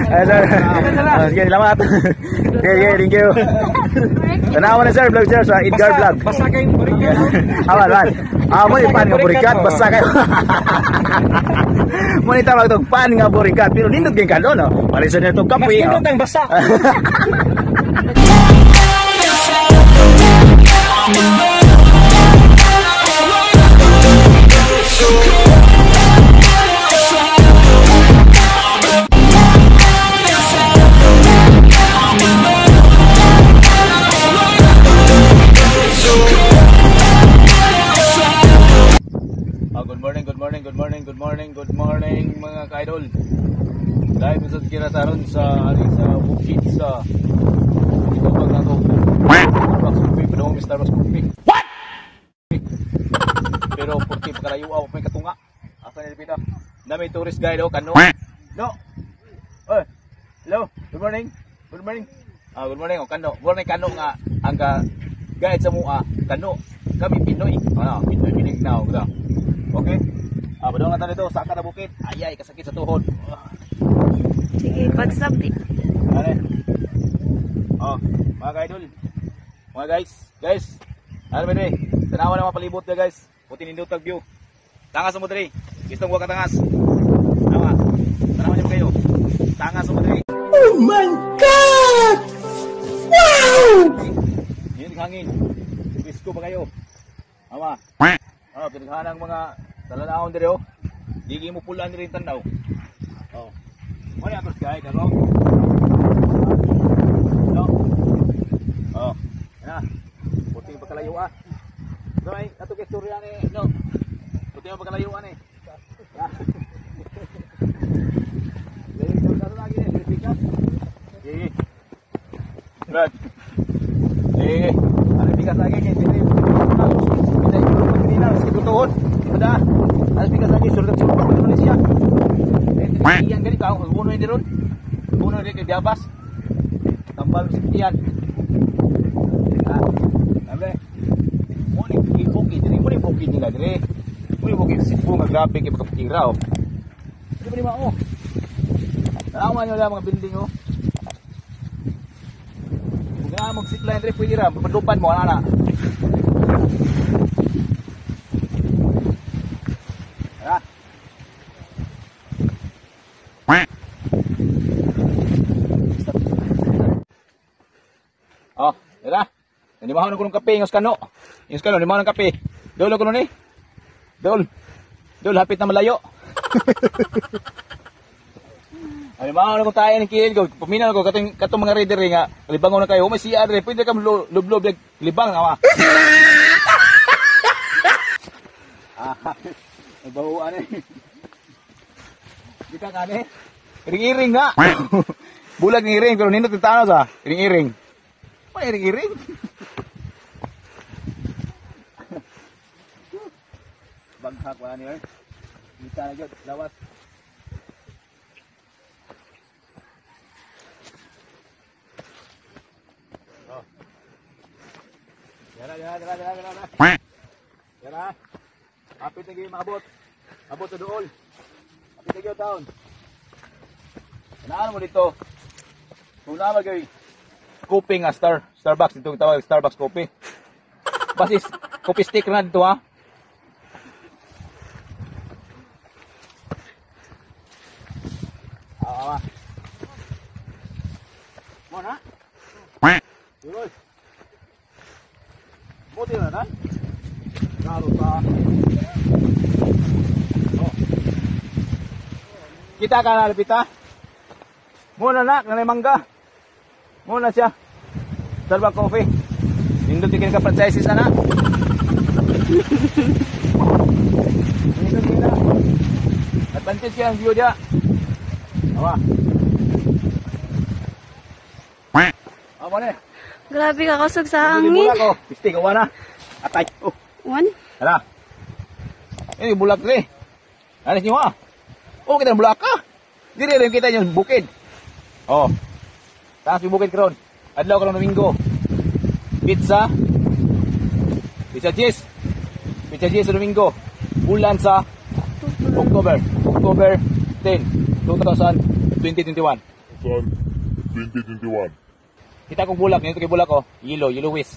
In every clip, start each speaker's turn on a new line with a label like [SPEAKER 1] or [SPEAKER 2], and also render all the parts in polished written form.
[SPEAKER 1] Ay, sir. Oh, sige, salamat. Sige, sige, thank you. Tanawa na, sir, vlog, sir, sa Edgar Vlog.
[SPEAKER 2] Basta kayo burikat.
[SPEAKER 1] Awan, awan. Ah, mo ni pan nga burikat, basta kayo. Mo ni tawag tog pan nga burikat, pero nindot kay kalo, no. Pare sa nito
[SPEAKER 2] Mas
[SPEAKER 1] kapoy.
[SPEAKER 2] nindot ang basa.
[SPEAKER 1] Ah, good morning, good morning, good morning, good morning, good morning, mga ka-idol. Live sa kira taron sa ari sa bukid sa ito pag nato. Starbucks coffee, pero may Starbucks coffee. What? Pero porque pagkalayo ako may katunga. Asa ni pita? Na may tourist guide oh, kano. No. Oy. Hello. Good morning. Good morning. Ah, good morning oh, kano. Morning kano nga ang ka guide sa mua, kano. Kami Pinoy. Ah, Pinoy binig na oh, okay. Ah, badong nga dito, saka na bukid. Ayay, kasakit sa tuhod. Ah.
[SPEAKER 3] Sige, pagsabi.
[SPEAKER 1] Ano? Oh, mga ka-idol. Mga guys, guys. Ano ba eh? Tanawa na mga palibot na, guys. Puti nindot view. Tangas mo diri. Gistong wa ka tangas. Tama. Tanawa niyo kayo. Tangas mo diri.
[SPEAKER 2] Oh my God! Wow!
[SPEAKER 1] Yun hangin. Isko pa kayo. Tama. Oh, pinaghanang mga talanawon diri oh. Digi mo pulan diri tanaw. Oh. Mo ni atos guide ako. No. Oh. Na. Puti pa kalayo ah. So ay ato kay istorya ni no. Puti pa kalayo ani. Dili ko na lagi ni pick up. Sige. Right. Eh, ano bigas lagi kay dili. Kita kanina sa tutuon. Ada. Ano bigas lagi surga surga sa Malaysia. Eh, iyan gani ka kuno ni ron. Kuno ni kay Biabas. Tambal sa tiyan. Ah. Abe. Mo ni bukid diri, mo ni bukid nila diri. Mo ni bukid Cebu nga grabe kay pagkapira oh. Di ba ni mao? Tanawan nyo lang mga building oh. Kung nga mag-zipline diri pwede ra, padupan mo ana. Tara. Oh, tara. Nanimahan ko ng kape, ingos kano. Ingos kano, nanimahan ng kape. Dol ko nun eh. Dol. Dol, hapit na malayo. Ay, mga ko tayo ng kilid ko. Paminaw ko katong katong mga rider nga libangon na kayo. May CR re, pwede ka lublob yung libang ama. Ah, nabahuan eh. Di ka kani. Iring-iring nga. Bulag ng iring pero nindot yung tanaw sa iring-iring. Pa iring-iring. Baghak wala niyo. Kita na gyud lawas. Oh. Yara, yara, yara, yara, yara. Yara. Apit na gyud maabot. Abot sa duol. Apit na gyud taon. Kanaan mo dito. Kung naa gyud kopi nga Starbucks dito tawag Starbucks coffee. Basis coffee stick na dito ha. Ah, ah. Mo na? Yuloy. Buti na na. Karo ta. Oh. Kita ka na lupita. Muna na, kanay mangga. Muna siya. Starbucks coffee. Nindot yung ka franchises ana. Nindot yun na. Advantage kaya ang view dia. Awa. Awa ni.
[SPEAKER 3] Grabe ka kusog sa hangin.
[SPEAKER 1] Bulak oh. Pisting, awa na. Atay. Oh.
[SPEAKER 3] One.
[SPEAKER 1] Hala. Eh, bulak ni. Alis niyo ah. Oh, kita ng bulak ka. Dili rin kita yung bukid. Oh. Taas yung bukid karon. Adlaw karon Domingo. Pizza. Pizza cheese. Pizza cheese sa Domingo. Ulan sa October. October 10, 2021.
[SPEAKER 4] Lacson, 2021.
[SPEAKER 1] Kita kong bulak, nito kay bulak oh. Yellow, yellowish.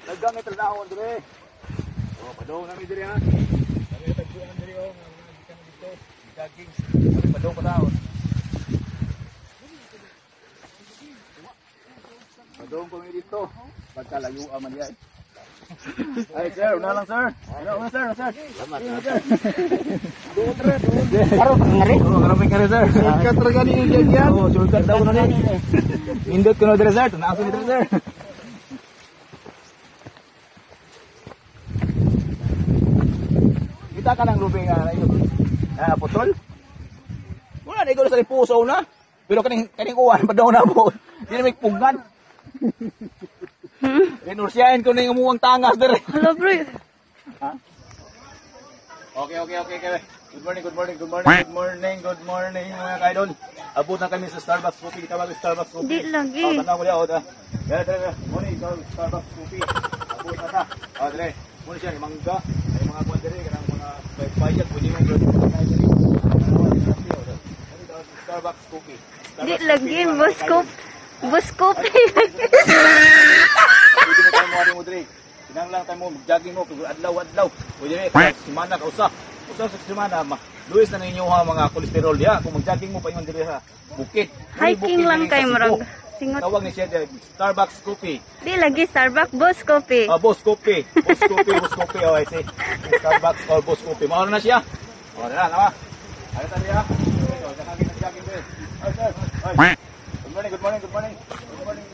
[SPEAKER 1] Dagang ito na ako, dire. Oh, padong nami dire ha. Kami tagpuan dire oh, nga mga gikan dito. Jogging. Kami padong pa taon. Padong kami dito. Pagkalayo man diay. Ay, sir, una lang, sir. Una, una, sir, una, sir. Salamat, sir.
[SPEAKER 2] Karon pa nga rin.
[SPEAKER 1] Oh, karon ka rin, sir.
[SPEAKER 2] Shortcut ra gani yung jagyan.
[SPEAKER 1] Oh, shortcut daw na ni. Nindot ko na dire, sir. Tunaas ni dire, sir. Kita ka ng lubi nga na ah, putol. Wala na ikaw sa puso na. Pero kaning kaning uwan pa daw na po. Di na may pugnan. Rinursiyahin ko na yung umuwang tangas dire.
[SPEAKER 3] Hello, bro.
[SPEAKER 1] Okay. Good morning, good morning, good morning, good morning, good morning, mga kaidol. Abot na kami sa Starbucks Coffee. Kita ba Starbucks Coffee?
[SPEAKER 3] Di lagi.
[SPEAKER 1] Oh, tanaw ko diya, oh, da. Dere, dere, dere. Muna ikaw Starbucks Coffee. Abot na ta. Oh, dere. Muna siya, ni mangga. Ay mga kuwan dere, kanang mga payag, pwede mo gawin. Starbucks Coffee.
[SPEAKER 3] Di lagi, buskop. Buskop.
[SPEAKER 1] Pwede mo tayo mo mo dre. Kinahanglan lang tayo mo mag-jogging mo kung adlaw-adlaw. Pwede rin kay semana ka usa. Usa sa semana ma. Luwis na ninyo ha mga kolesterol diha kung mag-jogging mo pa ingon diri sa bukid. May
[SPEAKER 3] Hiking
[SPEAKER 1] bukid
[SPEAKER 3] lang
[SPEAKER 1] diri
[SPEAKER 3] kay
[SPEAKER 1] sa Cebu.
[SPEAKER 3] murag. Singot.
[SPEAKER 1] Tawag ni siya diri, Starbucks Coffee.
[SPEAKER 3] Di lagi, Starbucks, boss coffee.
[SPEAKER 1] Ah, Boss Coffee. Boss Coffee, Boss Coffee. Oh, I see. Starbucks or Boss Coffee. Mao na siya. Oh, na na. Ayo tadi ya. Jogging diri. Ay, sir. Ay. Good morning, good morning, good morning. Good morning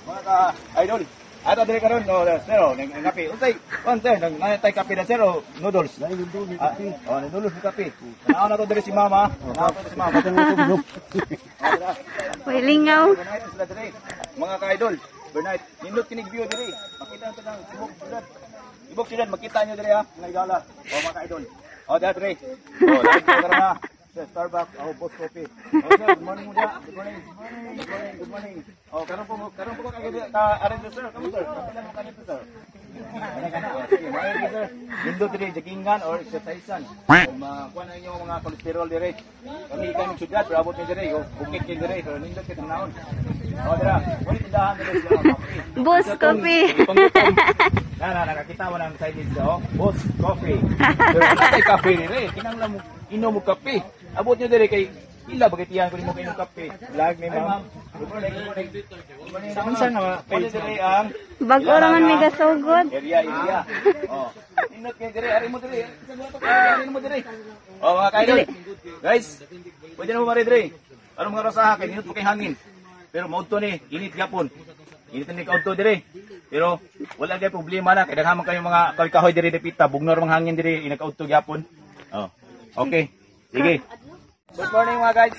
[SPEAKER 1] mga ka idol. Ato dire karon no sir, oh, nang kape. Unsay? Unsay sir, nang natay kape na sir o noodles? Ah, oh, noodles ni kape. Tanaw na to dire si mama. Tanaw to si mama.
[SPEAKER 3] May lingaw.
[SPEAKER 1] Overnight sila dire. Mga ka-idol, overnight. Nindot kinig view dire. Makita nyo ng ibok siyudad. Ibok siyudad, makita nyo dire ha, mga igala. O mga ka-idol. O, dire dire. O, live ko karon ha. Sa Starbucks, oh, Boss Coffee. Oh, sir, good morning mo diya. Good morning. Good morning, good morning. Oh, karon po kag ka arrange sir. Kamo sir. Kapila mo kanito sir. Ano ka na? Oh, sige, maayo sir. Nindot dire joggingan or exercisean. Kung makuha na inyo mga kolesterol dire. Kami ikan ng syudad, pero abot ni dire, oh, bukit ni dire, pero nindot kay tanawon. Oh, dira. Wala tindahan dire sila mga kape.
[SPEAKER 3] Boss coffee.
[SPEAKER 1] Panggutom. Na na nakakita mo ng signage oh. Boss Coffee. Pero wala kay kape dire. Kinahanglan mo inom mo kape. Abot nyo dire kay ila bagay tiyan ko nimo kay inom kape.
[SPEAKER 2] Vlog ni
[SPEAKER 1] Ay,
[SPEAKER 2] ma'am.
[SPEAKER 1] ma'am. Good morning, good morning. Good morning.
[SPEAKER 2] Unsa nga mga
[SPEAKER 1] Wala dire ang
[SPEAKER 3] Bago raman may gasugod.
[SPEAKER 1] area area. Oh. Nindot kay dire, ari mo dire. Ari mo dire. Oh, mga kaidol. Guys, pwede na mo mari dire. Aron mga rosa kay nindot mo kay hangin. Pero maudto ni, init gyapon. Init ni kaudto dire. Pero wala kay problema na kay daghan man kayo mga kahoy-kahoy dire dipita, bugnor mang hangin dire inakaudto gyapon. Oh. Okay. Sige. Good morning mga guys.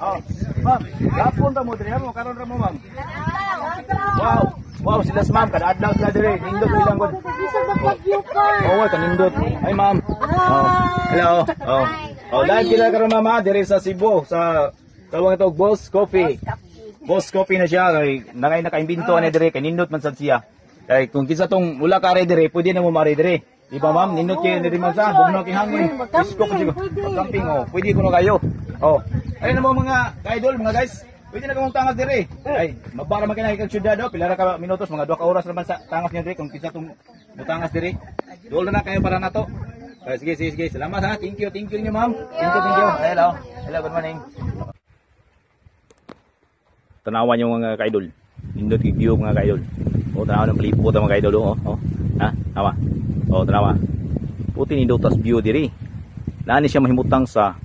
[SPEAKER 1] Oh, ma'am, gapon ra mo dire mo karon ra mo ma'am. Wow. Wow, sila sa ma'am kada adlaw sila dire. Nindot ilang gud. Oo, oh, kanindot. Ay ma'am. Oh. Hello. Oh. Oh, live kita karon mama dire sa Cebu sa tawag ito Boss Coffee. Boss Coffee na siya kay nangay nakaimbento ani dire kay nindot man sad siya. Kay kung kinsa tong wala ka re dire, pwede na mo mari dire. Di ba ma'am? Nindot kayo dire man sa bugno kay hangin. Isko ko sigo. Camping oh, pwede kuno kayo. Oh. Ayun na mo mga idol, mga guys. Pwede na kamong tangas dire. Ay, mabara man kay kag syudad oh, pila ra ka minutos, mga 2 ka oras naman sa tangas niyo dire kung kinsa tong mutangas dire. Duol na na kayo para nato. Ay, sige, sige, sige. Salamat ha. Thank you niyo ma'am. Thank you, thank you. Hello. Hello, good morning. Tanawan yung mga kaidol. Nindot kay view mga kaidol. O tanawan ng palibot ang mga kaidol oh. Oh. Ha? Tama. Oh, tanawa. Puti nindot tas view diri. Naa ni siya mahimutang sa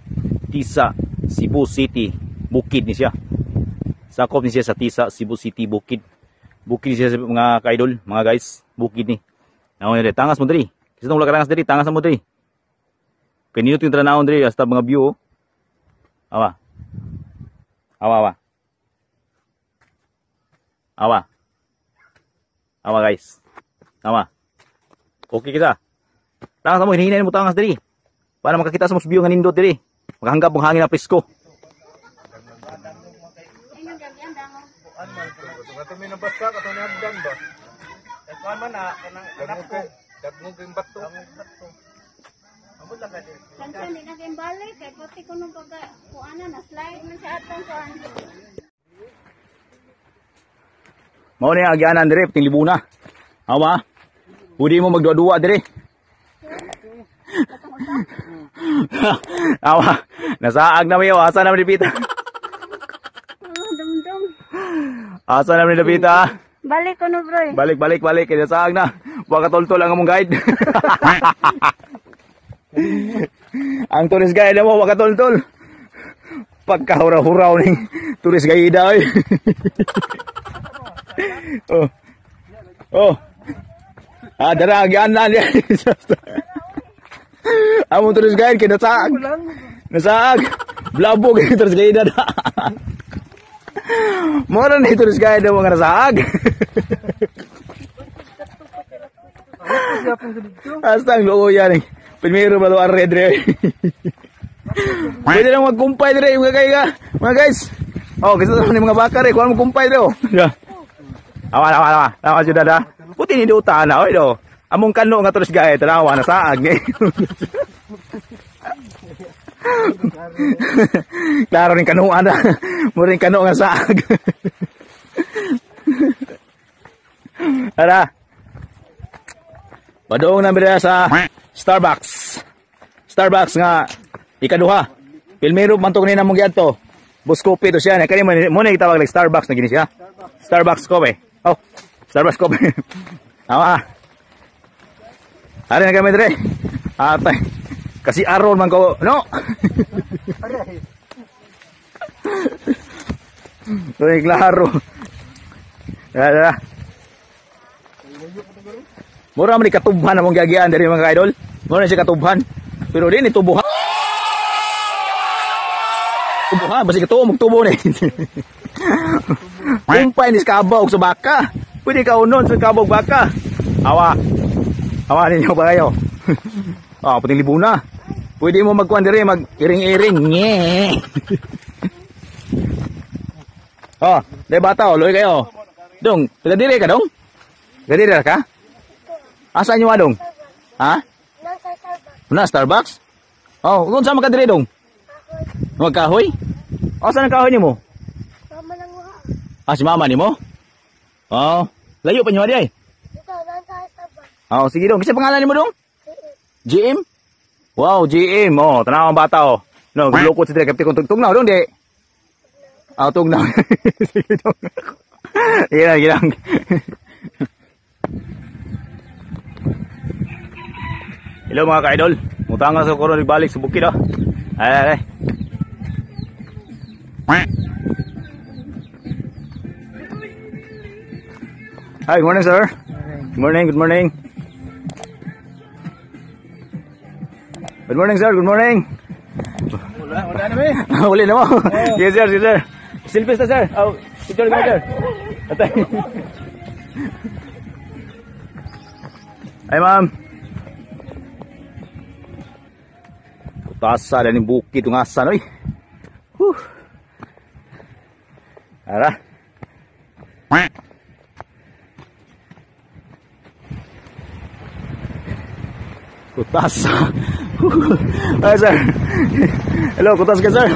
[SPEAKER 1] Tisa, Cebu City. Bukid ni siya. Sakop ni siya sa Tisa, Cebu City, Bukid. Bukid siya sa mga kaidol, mga guys. Bukid ni. Naon diri, tangas mo diri. Kasi wala ka tangas diri, tangas mo diri. Kay nindot yung tanawon diri hasta mga view. Oh. Awa. Awa, awa. Awa. Awa guys. Awa. Okay kita. Tangas mo, hinihinayin mo tangas diri. Para makakita sa mga view nga nindot diri. Makahanggap mong hangin na presko.
[SPEAKER 2] Kato may nabasa, kato ni Abdan ba?
[SPEAKER 1] Kuan man na kanang anak ko.
[SPEAKER 2] Dagmog yung bato.
[SPEAKER 1] Amo
[SPEAKER 3] Kansa ni na balik kay pati kuno pagka kuana na slide man sa atong kuan.
[SPEAKER 1] Mao ni agyanan dire ting libuna. Awa. Pwede mo magduwa-duwa dire. Awa. Nasaag na mayo, asa na ni Pita?
[SPEAKER 3] Dumdum.
[SPEAKER 1] Asa na ni Pita?
[SPEAKER 3] Balik kuno bro.
[SPEAKER 1] Balik balik balik kay nasaag na. Wa katultol ang among guide. Ang tourist guide mo wa katultol. Pagkahura-huraw ning tourist guide oy. Oh. Oh. Ah, dara agyan na niya. Among tourist guide kay nasaag. Nasaag. Blabog ang tourist guide na. Mo ra ni tourist guide mo nga nasaag. Hasta ang loo yan eh. Primero ba ang red re. Pwede lang magkumpay dire mga kay mga guys. Oh, gusto naman ni mga baka re, kuan mo kumpay dire oh. Yeah. Awa awa awa. Awa jud da. Puti ni duta na oy do. Among kano nga tourist guide tanawa na saag ni. Klaro ning kanuan na. Mo ring kano nga saag. Ara. Padung na mi sa Starbucks. Starbucks nga ikaduha. Pilmero man to kanina mong giadto. Boss Coffee to siya. Kani mo na gitawag like Starbucks na gini siya. Starbucks Coffee. Oh, Starbucks Coffee. Tama. Ari na kami dire. Atay. Kasi aron man ko. No. Uy, klaro. Dara, dara. Mura man ni katubhan among giagian diri mga idol. Mura ni siya katubhan. Pero di ni tubuhan. Tubuhan basi katuo magtubo ni. Kumpay ni sa kabaw sa baka. Pwede ka unon sa kabaw baka. Awa. Awa ninyo ba kayo? Ah, puting libuna. Pwede mo magkuan diri mag iring-iring. Nye. Oh, dai bata oh, luoy kayo. Dong, taga diri ka dong? Taga diri ka? Asa nyo adong? Ha?
[SPEAKER 5] Nasa Starbucks.
[SPEAKER 1] Na Starbucks? Oh, kung saan ka diri dong? Magkahoy? O saan ang kahoy nimo?
[SPEAKER 5] Mama lang mo.
[SPEAKER 1] Ah, si mama nimo? Oh, layo pa nyo adi ay.
[SPEAKER 5] Ito, nasa Starbucks.
[SPEAKER 1] Oh, sige dong. Kasi pangalan nimo dong? GM? Wow, GM. Oh, tanaw ang bata oh. No, gulukot si dire kapti kung tugtugnaw dong di. Ah, tugnaw. Sige dong. Sige lang, sige lang. Hello mga ka-idol. Mutanga sa koron balik sa bukid oh. Ay ay ay. Hi, good morning sir. Good morning, good morning. Good morning sir, good morning.
[SPEAKER 2] Wala, wala na be.
[SPEAKER 1] Uli na mo. Yes sir, yes sir. Selfie ta sir. Oh, picture ka sir. Atay. Ay ma'am. Tasa dan yung bukid yung asan oy. Whew. Ara. Kutasa. Hi sir. Hello, kutas ka sir.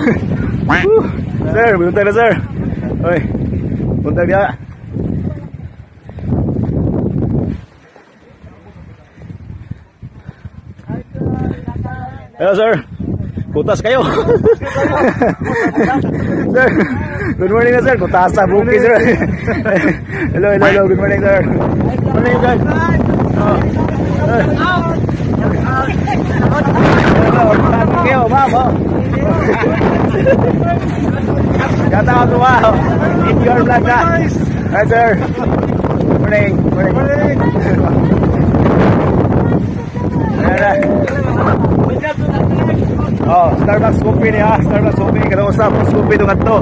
[SPEAKER 1] Whew. Sir, buntag na sir. Oy. Buntag dia. Hello sir. Kutas kayo. Sir, good morning na sir. Kutas sa bukid sir. Hello, hello, hello. Good morning sir. Good morning sir. Oh. Hello, kayo, ma'am. Oh. Shout out to wow. In your vlog na. Hi sir. Good morning. Good morning. Ayan. Oh, Starbucks coffee niya. Starbucks coffee. Kada usap, coffee itong ato.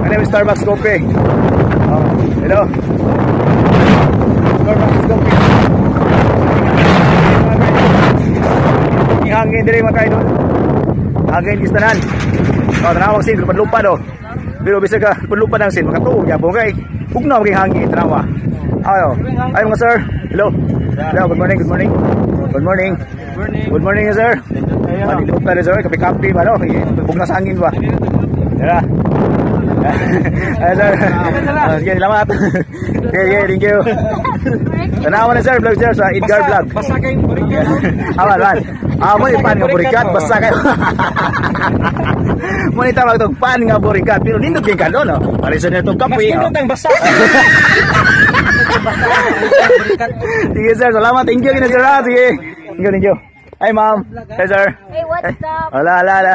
[SPEAKER 1] Ano yung Starbucks coffee? Oh, hello. Starbucks coffee. Hangin dire mga kaidol. Hangin gistanan. Oh, tanawag sin lupad-lupad oh. Pero bisag ka lupad-lupad ang sin makatuog gyapon kay ugnaw kay hangin tanawa. Ayo. Ay mga sir. Hello. Hello, good morning, good morning. Good morning. Good morning, sir. Manilot na rin sir, kape-kape ba no? Bugna sa hangin ba? Tara. Ay, sir. Sige, salamat. Okay, thank you. Tanawa na sir, vlog sir sa Edgar Vlog.
[SPEAKER 2] Basta kayo burikat.
[SPEAKER 1] Awan, awan. Ah, mo pan nga burikat, basta kayo. Mo ni tawag tong pan nga burikat, pero nindot gyud ka no. Pare sa nitong kape.
[SPEAKER 2] Mas nindot ang basta.
[SPEAKER 1] Sige sir, salamat. Thank you kina sir. Sige. Thank you, thank you. Hi ma'am. Hi sir.
[SPEAKER 3] Hey, what's up?
[SPEAKER 1] Wala, wala, wala.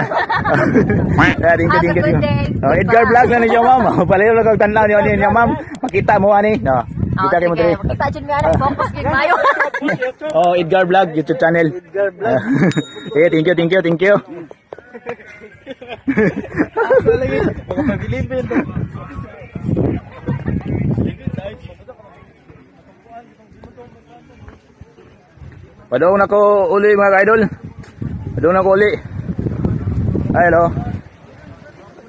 [SPEAKER 1] Yeah, thank you, thank you. Oh, Edgar Vlog na ninyo ma'am. Palayo lang kag tan-aw niyo niyo ma'am. Makita mo ani. No. Kita kay mo diri.
[SPEAKER 3] Makita jud mi ana, focus gid mayo.
[SPEAKER 1] Oh, Edgar Vlog YouTube channel. Edgar Vlog. Eh, thank you, thank you, thank you. Padung na ko uli mga ka-idol. Padung na ko uli. Ay, hello.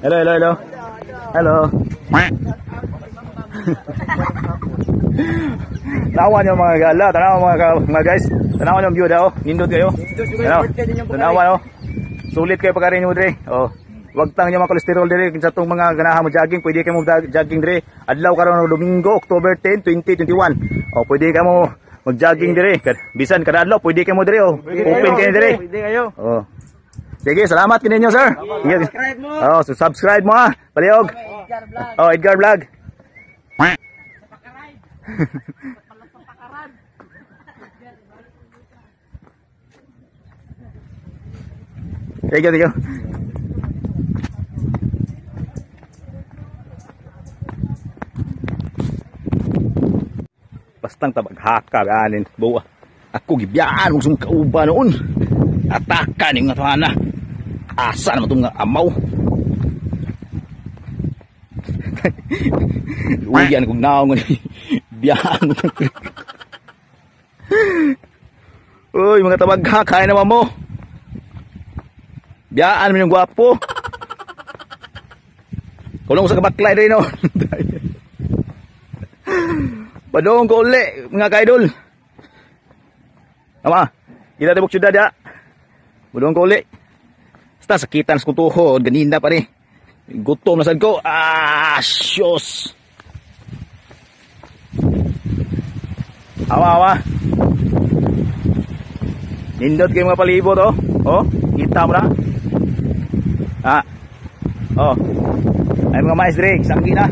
[SPEAKER 1] Hello, hello, hello. Hello. Tanawan nyo mga gala, tanawan mga guys. Tanawan nyo ang view daw. Nindot kayo. Tanawan oh. Sulit kayo pagkarin nyo dre. Oh. Wag tang nyo mga kolesterol dre. Sa itong mga ganahan mo jogging, pwede kayo mo jogging dre. Adlaw karon ng Domingo, October 10, 2021. Oh, pwede ka mo mag-jogging dire. Bisan kada adlaw pwede kayo mo dire oh. Open kayo dire.
[SPEAKER 2] Pwede kayo.
[SPEAKER 1] Oh. Sige, salamat kininyo sir.
[SPEAKER 2] Subscribe mo.
[SPEAKER 1] Oh, so subscribe mo ha. Palihog. Oh, Edgar Vlog. Thank you, thank you. Bastang tabaghaka ganin buwa. Ako gibiyaan og kauba noon. Ataka ning nga tuhana. Asa naman itong nga amaw. Luyan kong naong biyaan mo. Uy, mga tabaghaka, kaya naman mo. Biyaan mo yung gwapo. Kulong sa kabaklay rin no. Padung ko uli, mga ka-idol. Tama, kita tibok syudad ya. Padung ko uli. Basta sakitan sa kutuhod, ganinda pa rin. Gutom na sad ko. Ah, siyos. Awa, awa. Nindot kayo mga palibot, oh. Oh, kita mo na. Ah. Oh. Ay mga mais dre, sanggi na.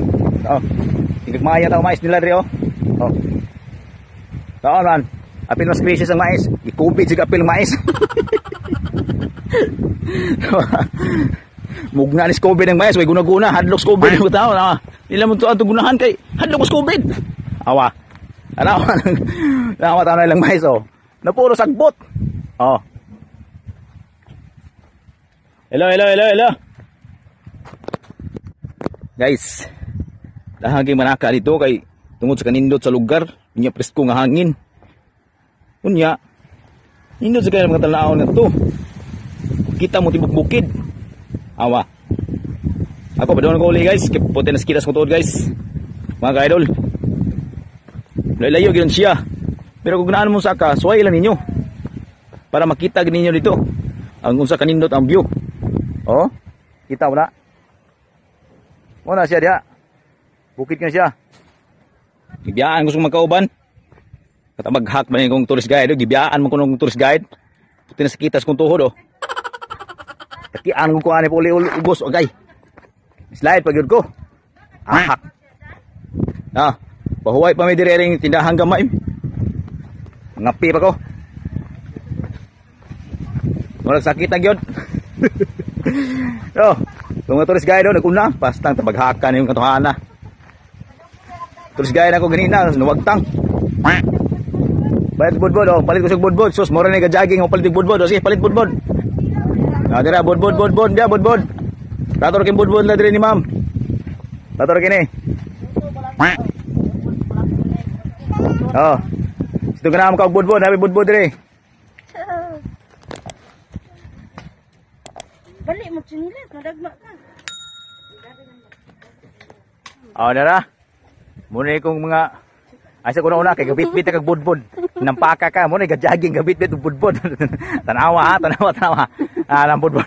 [SPEAKER 1] Oh. Tingkagmaya tao mais nila dre, oh. Oh. Taon man. Apil mas krisis ang mais. Gikubit sig apil mais. Mugna ni COVID ang mais, way guna-guna, hadlok COVID ang tao. Nila mo to ato gunahan kay hadlok COVID. Awa. Tanawa. Tanawa tanaw ilang mais oh. Napuro sagbot. Oh. Hello, hello, hello, hello. Guys, dahagi manaka dito kay tungod sa kanindot sa lugar, unya presko nga hangin. Unya, nindot sa kaya mga tan-awon nga to. Kita mo tibok bukid. Awa. Ako pa doon ko uli guys, puti na skitas ko tuod guys. Mga ka-idol. Layo gyud siya. Pero kung gnaan mo saka, suway lang ninyo. Para makita gid ninyo dito ang unsa kanindot ang view. Oh, kita mo na. Mo na siya diha. Bukid nga siya. Gibiyaan ko sa magkauban. Katabaghak man kong tourist guide. Gibiyaan man ko ng tourist guide. Puti na sakitas kong tuhod oh. Takian ko kuha ni puli ubos agay. Slide pag yun ko. Ahak. Ah, pahuway pa may dire ring tindahan gamay. Mangapi pa ko. Murag sakit na gyud. Oh, mga tourist guide oh, naguna, pastang tabaghakan yung katuhana. Tourist guide ako ganina, nuwagtang. Palit budbod oh, palit ko sa budbod. Sus, mura ni ka jogging, palit og budbod. Oh, sige, palit budbod. Ah, dira budbod budbod, dia budbod. Tator kin budbod la dire ni ma'am. Tator kini. Oh. Situ kana mo ka budbod, habi budbod dire.
[SPEAKER 3] Balik mo chinilas, madagma ka.
[SPEAKER 1] Oh, dara. Muna kong mga Ay sa una kay gabitbit kag budbud. Nampaka ka mo na ga-jogging gabitbit og budbud. Tanawa ha, tanawa, tanawa. Ah, nang budbud.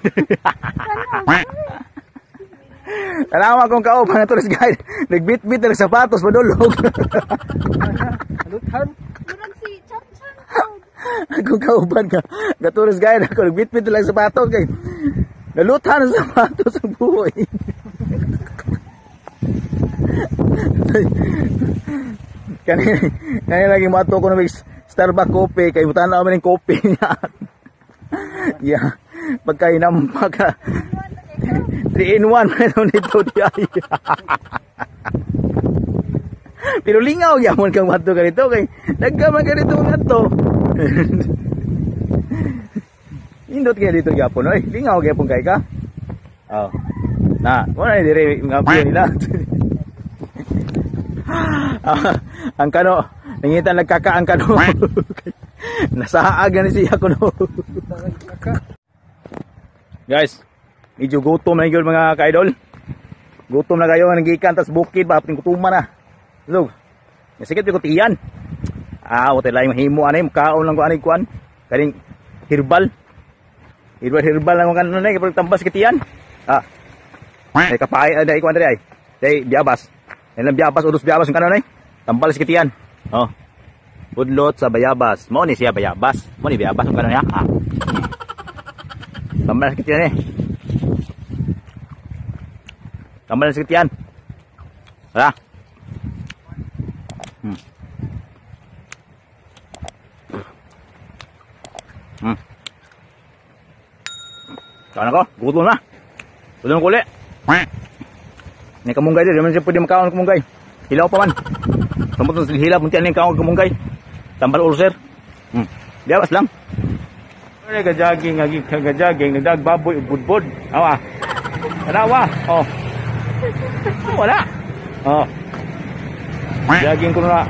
[SPEAKER 1] Tanawa kung kauban nga tourist guide. Nagbitbit na sapatos madulog.
[SPEAKER 2] Luthan.
[SPEAKER 3] Murag si Chan-Chan ko.
[SPEAKER 1] Kung kauban ka, ga tourist guide ako nagbitbit na lang sapatos kay naluthan ang sapatos ang buhay. Kani kani lagi mo ko na may Starbucks coffee kay butan na kami ng coffee niya. Yeah. Pagka inampa ka 3 in 1 man nito di ay. Pero lingaw gyapon kang madto ka dito kay nagkaman ka dito ngadto. Indot kay dito gyapon oy. Lingaw gyapon kay ka. Oh. Na, wala ni dire nga view nila. Ah, ang kano, nangitan nagkaka ang kano. Nasaag na ni siya kuno. Guys, medyo gutom na yun mga ka-idol. Gutom na kayo, nagikan tas bukid ba, ping gutuman na. Lug. Sikit ko tiyan. Ah, wala lang mahimo anay, mukaon lang ko anay kuan. Kaning herbal. Herbal herbal lang ko kanon nay kapag tambas kitiyan. Ah. Ay kapay ay kuan diri ay. Day biabas. Ay lang biabas udos biabas ang kanon ay. Tambal sa kitiyan. Oh. Budlot sa bayabas. Mao ni siya bayabas. Mao ni bayabas ang kanon niya. Ah. Tambal sa kitiyan eh. Tambal sa kitiyan. Wala. Kaon ako, gutom na. Gutom na kuli. May kamunggay dito, di man siya pwede makaon kamunggay. Hilaw pa man. Samot na hilaw, munti na yung kaon kamunggay. Tambal ulcer. Biabas lang. Ay, gajaging, gajaging, nagdag baboy, budbud. Awa. Tanawa. Oh. Wala. Oh. Jogging ko na.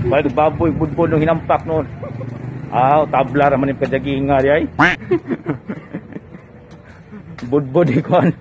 [SPEAKER 1] Balik baboy, budbud nung hinampak noon. Ah, tabla raman yung kajaging nga di ay. Budbud ikon.